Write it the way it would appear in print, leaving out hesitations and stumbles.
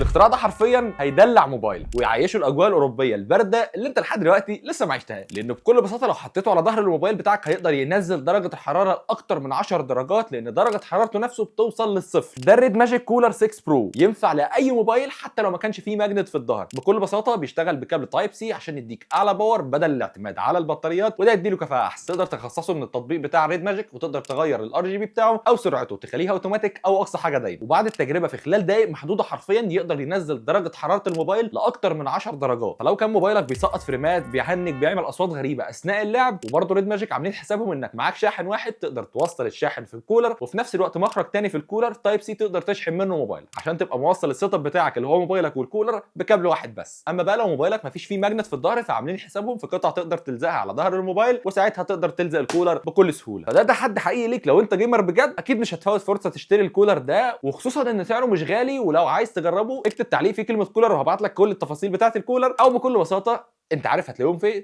الاختراع ده حرفيا هيدلع موبايلك ويعيشه الاجواء الاوروبية البارده اللي انت لحد دلوقتي لسه ما عشتهاش، لانه بكل بساطة لو حطيته على ظهر الموبايل بتاعك هيقدر ينزل درجه الحرارة لاكتر من 10 درجات، لان درجه حرارته نفسه بتوصل للصفر. ده ال Red Magic Cooler 6 Pro، ينفع لاي موبايل حتى لو ما كانش فيه magnet في الظهر. بكل بساطة بيشتغل بكابل Type C عشان يديك اعلى power بدل الاعتماد على البطاريات، وده يديله كفاءة احسن. تقدر تخصصه من التطبيق بتاع Red Magic، وتقدر تغير ال RGB بتاعه او سرعته، تخليها اوتوماتيك او اقصى حاجة دايما. وبعد التجربة في خلال دقائق محدودة حرفيا يقدر ينزل درجه حرارة الموبايل لاكتر من 10 درجات. فلو كان موبايلك بيسقط فريمات، بيهنج، بيعمل اصوات غريبة اثناء اللعب، وبرضه Red Magic عاملين حسابهم انك معاك شاحن واحد تقدر توصل الشاحن في الكولر، وفي نفس الوقت مخرج تاني في ال cooler Type C تقدر تشحن منه موبايلك، عشان تبقى موصل ال setup بتاعك اللي هو موبايلك والكولر بكابل واحد بس. اما بقى لو موبايلك مفيش فيه magnet في الظهر، فعاملين حسابهم في قطع تقدر تلزقها على ظهر الموبايل، وساعتها تقدر تلزق الكولر بكل سهوله. فده تحدي حقيقي ليك لو انت gamer بجد، اكيد مش هتفوت فرصة تشتري الكولر ده، وخصوصا ان سعره مش غالي. ولو عايز تجربه اكتب تعليق فيه كلمة كولر وهبعت لك كل التفاصيل بتاعه الكولر، او بكل بساطة انت عارف هتلاقيهم فين.